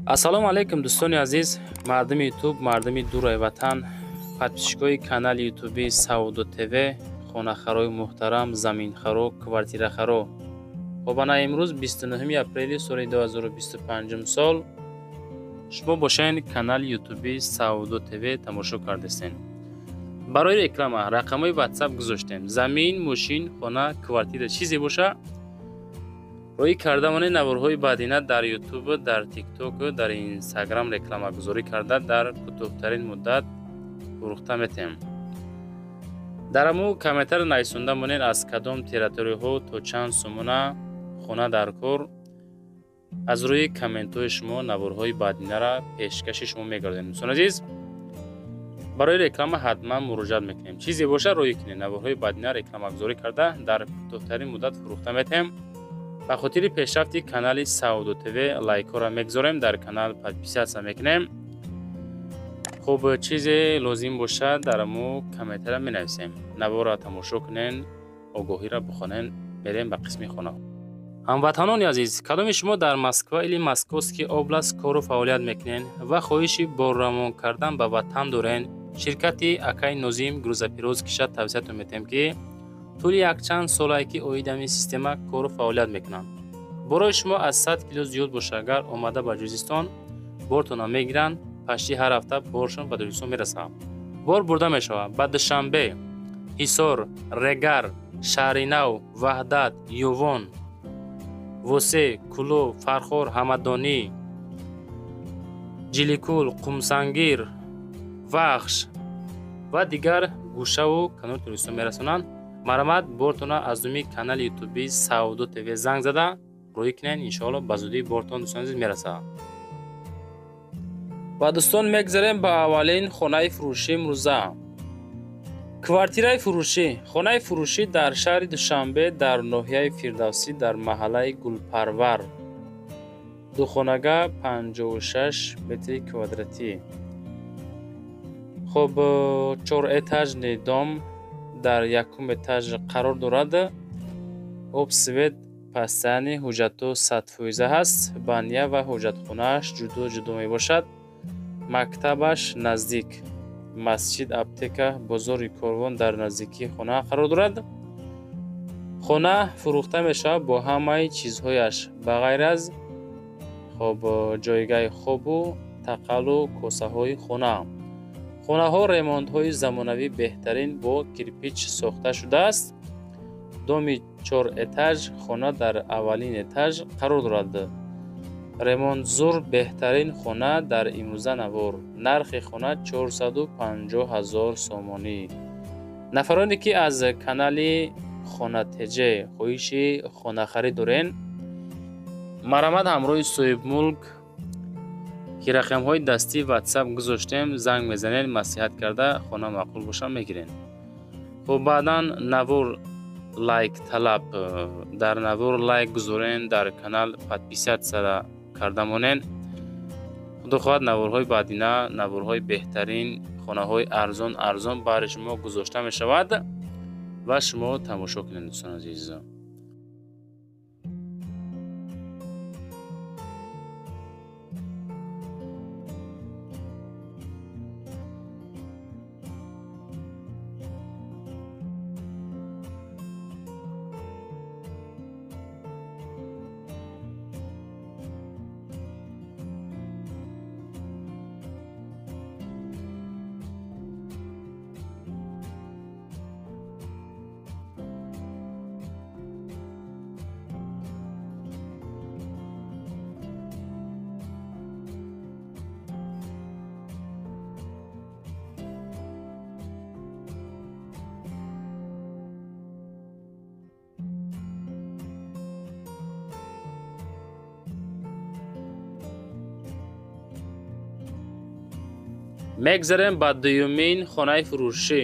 Ассалому алайкум, дӯстони азиз, мардуми Ютуб, мардуми дураи ватан, подписчикои канали Ютуби Савдо ТВ, хонахарои муҳтарам, заминхаро, квартирахаро. Хоб, ана имрӯз 29 апрели соли 2025 сол шумо бошед канали Ютуби Савдо ТВ тамошо кардастен. Барои реклама рақамҳои WhatsApp гузоштем. Замин, мошин, хона, квартира, чизе боша рӯи кардамони наворҳои баъдина дар Ютуб, дар Тикток, дар Инстаграм рекламагузорӣ карда дар кӯтоҳтарин муддат фурӯхта метем. Дар аму комментар нависонда монед, аз кадом территорияҳо то чанд сомона хона дар кор. Аз рӯи комментҳои шумо наворҳои баъдинара пешкаши шумо мегардонем. Дӯстони азиз, барои реклама ҳатман муроҷиат мекунем. Чизе боша рӯй кунед, наворҳои баъдина рекламагузорӣ карда дар кӯтоҳтарин муддат фурӯхта метем. Ба хотири пешрафти канали Савдо ТВ лайкҳоро мегузорем, дар канал подписаться мекунем. Хуб, чизе лозим бошад дар мо комментария менависем. Наворро тамошо кунен, огоҳиро бихонен. Мерем ба қисми хонаҳо. Ҳамватанони азиз, кадоми шумо дар Москва или Московский область кору фаъолият мекунен ва хоҳиши борравон кардан ба ватан дорен, ширкати Акай Нозим грузоперевозкиша тавсиятон метиҳем, ки тӯли якчанд солае ки оид ҳамин система кору фаъолият мекунанд. Борои шумо аз 100 кило зиёд боша, агар омада ба Ҷузистон бортона мегиранд, пашти ҳар ҳафта боршон ба Тоҷикистон мерасад. Бор бурда мешавад ба Душанбе, Ҳисор, Регар, Шаҳринав, Ваҳдат, Ювон, Восе, Кулоб, Фархор, Ҳамадонӣ, Ҷиликул, Қумсангир, Вахш ва дигар гӯшаву канори Тоҷикистон мерасонанд. Марҳамат, бортона аз думи канали Ютуби Савдо ТВ занг зада рӯй кунед, иншоалло ба зудӣ бортон, дӯстони азиз, мерасад. Ва дӯстон, мегзарем ба аввалин хонаи фурӯшӣ имрӯза. Квартираи фурӯшӣ. Хонаи фурӯшӣ дар шаҳри Душанбе, дар ноҳияи Фирдавсӣ, дар маҳаллаи Гулпарвар. Духонага 56 метри квадратӣ. Хоб, чорэтажный дом дар якум этаж қарор дорад. Об, свет, постоянный, ҳуҷҷатҳо 100% ҳаст. Баня ва ҳуҷҷатхонааш ҷудо ҷудо мебошад. Мактабаш наздик, масҷид, аптека, бозори корвон дар наздикии хона қарор дорад. Хона фурӯхта мешавад бо ҳамаи чизҳояш, ба ғайр аз хоб ҷойгаҳи хобу тақалу косаҳои хона. Хонаҳо ремонтҳои замонавӣ беҳтарин бо кирпич сохта шудааст. Доми чор этаж, хона дар аввалин этаж қарор дорад. Ремонтзур беҳтарин хона дар имрӯза навор. Нархи хона 450 000 сомонӣ. Нафароне ки аз канали Хона ТЖ хоҳиши хонахарӣ дорен, марҳамат ҳамроҳи соҳибмулк, ки рақамҳои дастии WhatsApp гузоштем, занг мезанед, маслиҳат карда хона маъқул боша мегирен. Хуб, баъдан навор лайк талаб, дар навор лайк гузорен, дар канал подписаться карда монен. Худо хоҳад наворҳои баъдина, наворҳои беҳтарин, хонаҳои арзон арзон баҳри шумо гузошта мешавад ва шумо тамошо кунед, дӯстони азиз. Мегзарем ба дуюмин хонаи фурӯшӣ.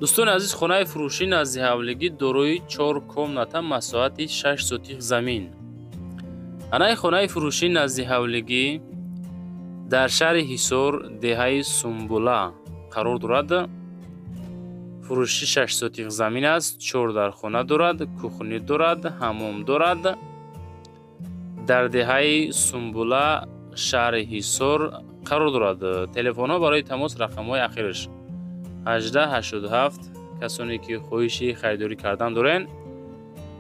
Дӯстони азиз, хонаи фурӯшӣ назди ҳавлигӣ дорои 4 комната, масоҳати 6 сотих замин. Анаи хонаи фурӯшӣ назди ҳавлигӣ дар шаҳри Ҳисор, деҳаи Сумбула қарор дорад. Фурӯшӣ 6 сотих замин аст, 4 дархона дорад, кухни дорад, ҳамом дорад. Дар деҳаи Сумбула, шаҳри Ҳисор қарор дорад. Телефонҳо барои тамос рақамҳои ахираш 1887. Касоне ки хоҳиши харидорӣ кардан дорен,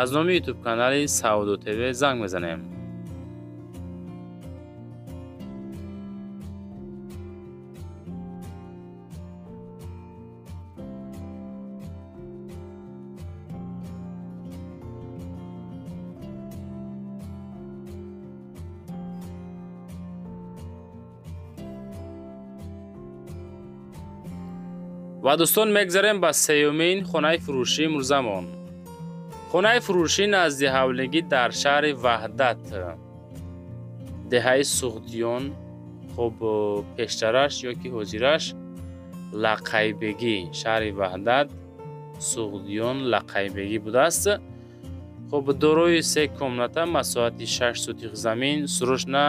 аз номи ютуб канали Савдо ТВ занг мезанем. Ва дӯстон, мегзарем ба сеюмин хонаи фурӯшии имрӯзамон. Хонаи фурӯшӣ назди ҳавлигӣ дар шаҳри Ваҳдат, деҳаи Суғдиён. Хуб, пештараш ё ки ҳозираш Лақайбегӣ, шаҳри Ваҳдат, Суғдиён, Лақайбегӣ будааст. Хуб, дорои се комната, масоҳати 6 сотих замин, срочно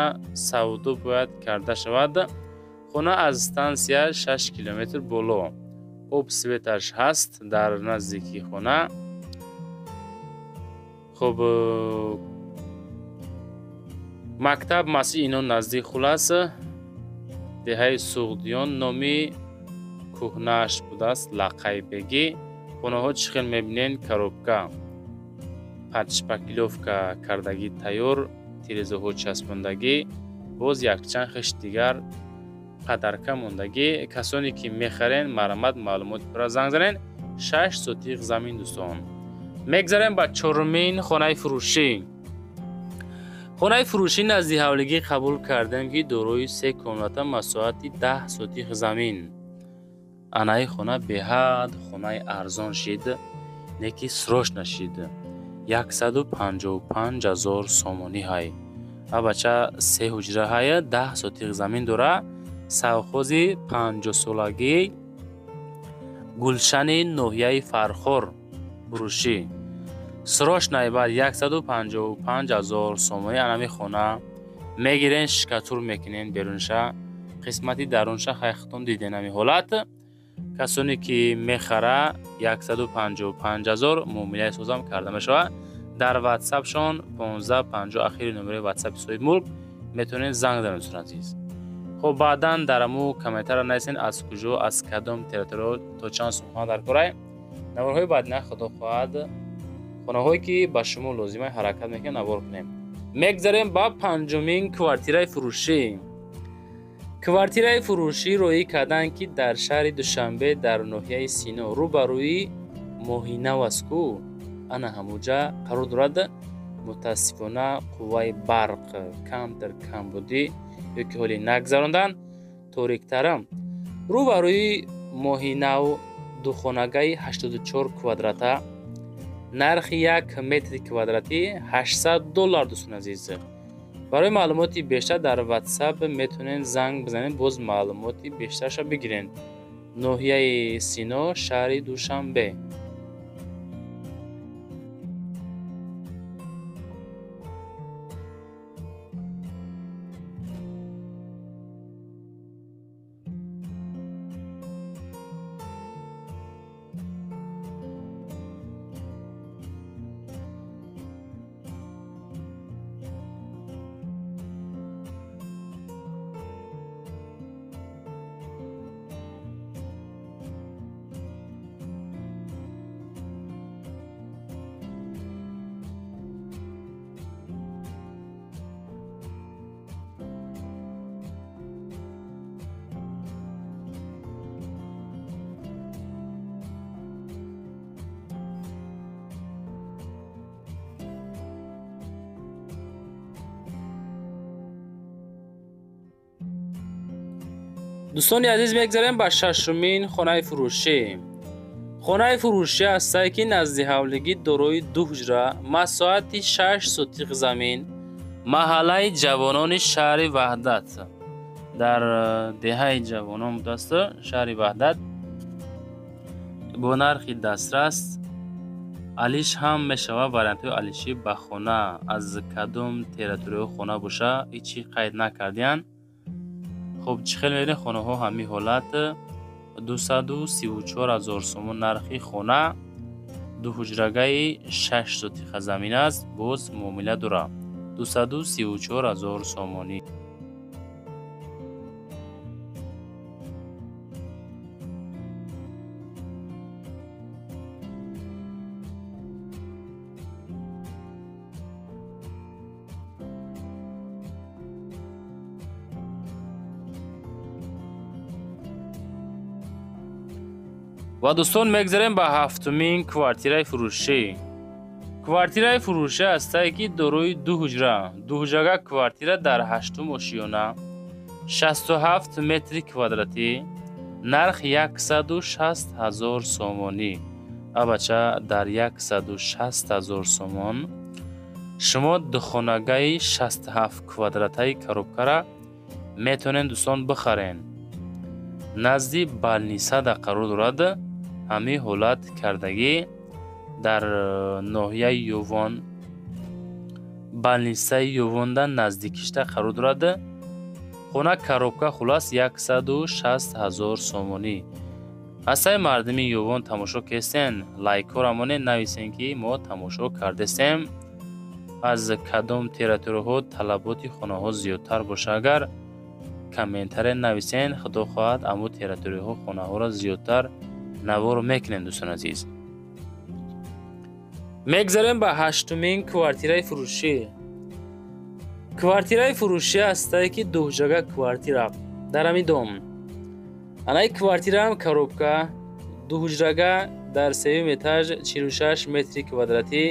савдо бояд карда шавад. Хона аз стансия 6 километр боло. Об светаш ҳаст дар наздикии хона. Хуб, мактаб, масҷид ино наздик. Хулас, деҳаи Суғдиён номи кӯҳнааш будааст Лақайбегӣ. Хонаҳо чӣ хел мебинен, коробка, подшпаклёвка кардагӣ тайёр, тирезаҳо часпондагӣ, боз якчанд хишт дигар падарка мондагӣ. Касоне ки мехарен, марҳамат, маълумоти пурра занг занен. 6 сотиқ замин дӯстон. Мегзарем ба чорумин хонаи фурӯшӣ. Хонаи фурӯшӣ назди ҳавлигӣ қабул кардем, ки дорои се комната, масоҳати 10 сотиқ замин. Анаи хона беҳад хонаи арзон шид, не ки срош нашид. 155 000 сомонӣ ҳай. Ва бача се ҳуҷра ҳай, 10 сотиқ замин дора. Совхози 50-солагӣ, Гулшани ноҳияи Фархор фурӯшӣ. Срош найбад 155 000 сомонӣ анами хона мегирен, шикатур мекунен берунша, қисмати дарунша хайхтон диден ами ҳолат. Касоне ки мехара, 155 000 муомилаи созам карда мешавад. Дар ватсапшон 1550 ахири номерои ватсапи соҳибмулк метавонед занг занед, дӯстони азиз. Хуб, баъдан дар аму комментария нависен, аз куҷо, аз кадом территория, то чанд сум хона дар корай. Наворҳои баъдина, худо хоҳад, хонаҳое ки ба шумо лозима, ҳаракат мекунем, навор кунем. Мегзарем ба панҷумин квартираи фурӯшӣ. Квартираи фурӯшӣ роӣ карданд, ки дар шаҳри Душанбе, дар ноҳияи Сино, рӯ ба рӯи Моҳинав аст ку, ана ҳамуҷа қарор дорад. Мутаассифона, қувваи барқ камтар камбудӣ ё ки ҳоле нагзаронданд, ториктарам. Рӯ ба рӯи Моҳинав, духонагаи 84 квадрата, нархи як метри квадратӣ 800 доллар, дӯстони азиз. Барои маълумоти бештар дар ватсап метавонед занг бизанед, боз маълумоти бештарша бигиред. Ноҳияи Сино, шаҳри Душанбе. Дӯстони азиз, мегзарем ба шашумин хонаи фурӯшӣ. Хонаи фурӯшӣ ҳастае, ки назди ҳавлигӣ, дорои ду ҳуҷра, масоҳати 6 сотиқ замин, маҳаллаи ҷавонони шаҳри Ваҳдат. Дар деҳаи ҷавонон будааст, шаҳри Ваҳдат, бо нархи дастрас. Алиш ҳам мешавад, вариантҳои алишӣ ба хона, аз кадом территорияҳо хона боша, ҳеҷ чӣ қайд накардиянд. Хуб, чӣ хел мебинед, хонаҳо ҳамин ҳолат. 234 000 сомон нархи хона, ду ҳуҷрагаи 6 сотиха замин аст, боз муомила дорад. 234 000 сомонӣ. Ва дӯстон, мегзарем ба ҳафтумин квартираи фурӯшӣ. Квартираи фурӯшӣ ҳастае, ки дорои ду ҳуҷра. Дуҳуҷрага квартира дар ҳаштум ошиёна, 67 метри квадратӣ, нарх 160 000 сомонӣ. Абача, дар 160 000 сомон шумо духонагаи 67 квадратаи коробкара метавонед, дӯстон, бихарен. Назди балнисада қарор дорад. Ҳамин ҳолат кардагӣ дар ноҳияи Ёвон, балнисаи Ёвонда наздикишта қарор дорад. Хона коробка, хулас, 160 000 сомонӣ. Ҳастаи мардуми Ёвон тамошо кестен, лайкҳоро монед, нависен, ки мо тамошо кардестем. Аз кадом территорияҳо талаботи хонаҳо зиёдтар боша, агар комментаре нависен, худо хоҳад, аммо территорияҳо хонаҳоро зиёдтар навор мекунем, дӯстон азиз. Мегзарем ба ҳаштумин квартираи фурӯшӣ. Квартираи фурӯшӣ ҳастае, ки дуҳуҷрага квартира дар ҳамин дом. Анаи квартираам коробка, дуҳуҷрага дар сеюм этаж, 46 метри квадратӣ,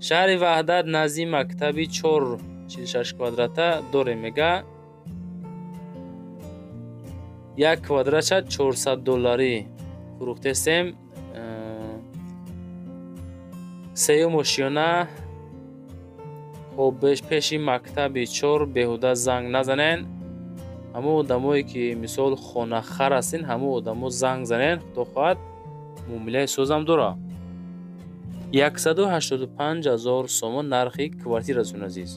шаҳри Ваҳдат, назди мактаби 4, 46 квадрата дорем, мега. Як квадратша 400 долларӣ фурӯхтестем. Сеюм ошиёна, хоб, пеши мактаби 4. Беҳуда занг назанен. Ҳамон одамое, ки мисол хонахар ҳастен, ҳамон одамо занг занен, худо хоҳад, муомилаи созам дора. 185 000 сомон нархи квартира, дӯстони азиз.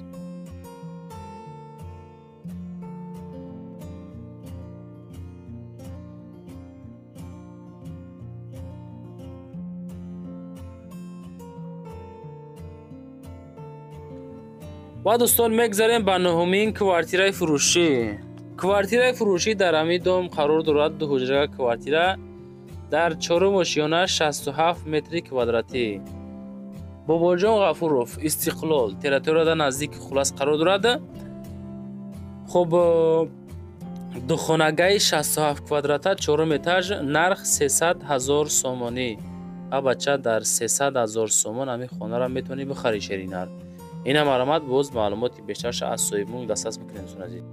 Ва дӯстон, мегзарем ба нуҳумин квартираи фурӯшӣ. Квартираи фурӯшӣ дар ҳамин дом қарор дорад. Дуҳуҷрага квартира дар чорум ошиёна, 67 метри квадратӣ, Бобоҷон Ғафуров, Истиқлол территорияда наздики, хулас, қарор дорад. Хуб, духонагаи 67 квадрата, чорум этаж, нарх 300 000 сомонӣ. Абача, дар 300 000 сомон ҳамин хонаро метавонӣ бихарӣ, шеринар. Ина маромад, боз маълумоти бештарша аз соҳибмулк дастрас мекунем, дӯстони азиз.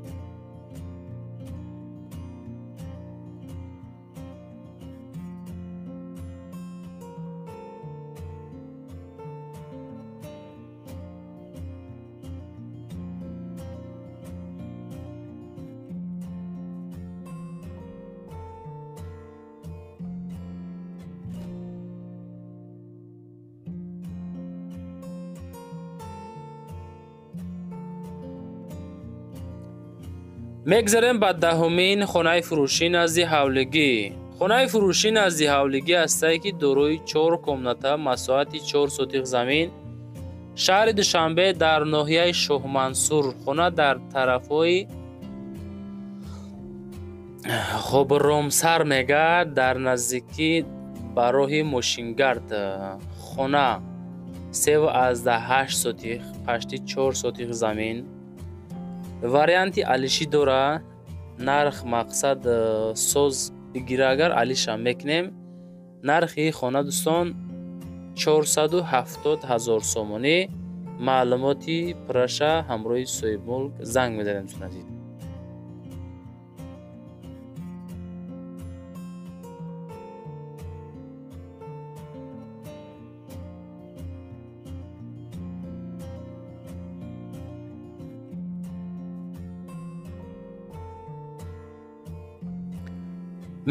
Мегзарем ба даҳумин хонаи фурӯшӣ назди ҳавлигӣ. Хонаи фурӯшӣ назди ҳавлигӣ ҳастае, ки дорои чор комната, масоҳати 4 сотих замин, шаҳри Душанбе, дар ноҳияи Шоҳмансур. Хона дар тарафҳои, хоб, Ромсар, мега, дар наздикӣ ба роҳи мошингард. Хона 3,8 сотих, пашти 4 сотих замин, варианти алишӣ дора. Нарх, мақсад, соз бигира, агар алиша мекунем. Нархи хона, дӯстон, 470 000 сомонӣ. Маълумоти пурраша ҳамроҳи соҳибмулк занг мезанем, дӯстони азиз.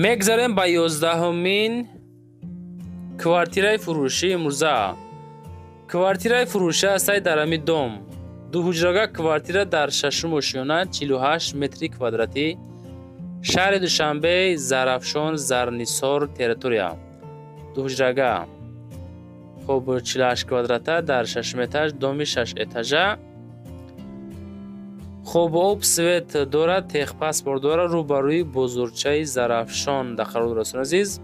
Мегзарем ба 11-умин квартираи фурӯшӣ имрӯза. Квартираи фурӯшӣ ҳастаи дар ҳамин дом. Дуҳуҷрага квартира дар шашум ошиёна, 48 метри квадратӣ, шаҳри Душанбе, Зарафшон, Зарнисор территория. Дуҳуҷрага, хоб, 48 квадрата дар шашум этаж, доми шаш этажа. Хуб, об, свет дорад, техпаспорт дорад, рӯбарӯи бозорчаи Зарафшон дар қарор дорад, дӯстони азиз.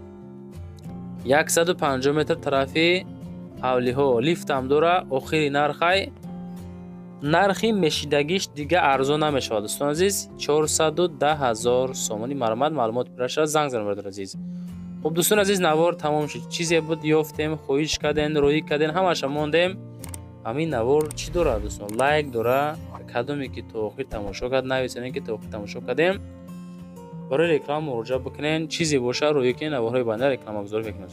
150 метр тарафи ҳавлиҳо, лифтам дора. Охири нархай, нархи мешидагиш дига арзон намешавад, дӯстони азиз, 410 ҳазор сомонӣ. Марҳамат, маълумот пурра занг занед, бародари азиз. Хуб, дӯстони азиз, навор тамом шуд. Чизе буд, ёфтем, хоҳиш кардем, роҳӣ кардем, ҳамаша мондем. Ҳамин навор чӣ дорад, дӯстон? Лайк дора. Кадоме ки то охир тамошо кард, нависенем, ки то охир тамошо кардем. Барои реклама муроҷиат бикунен. Чизе боша, роҳӣ кунен, наворҳои баъда рекламагузорӣ мекунем.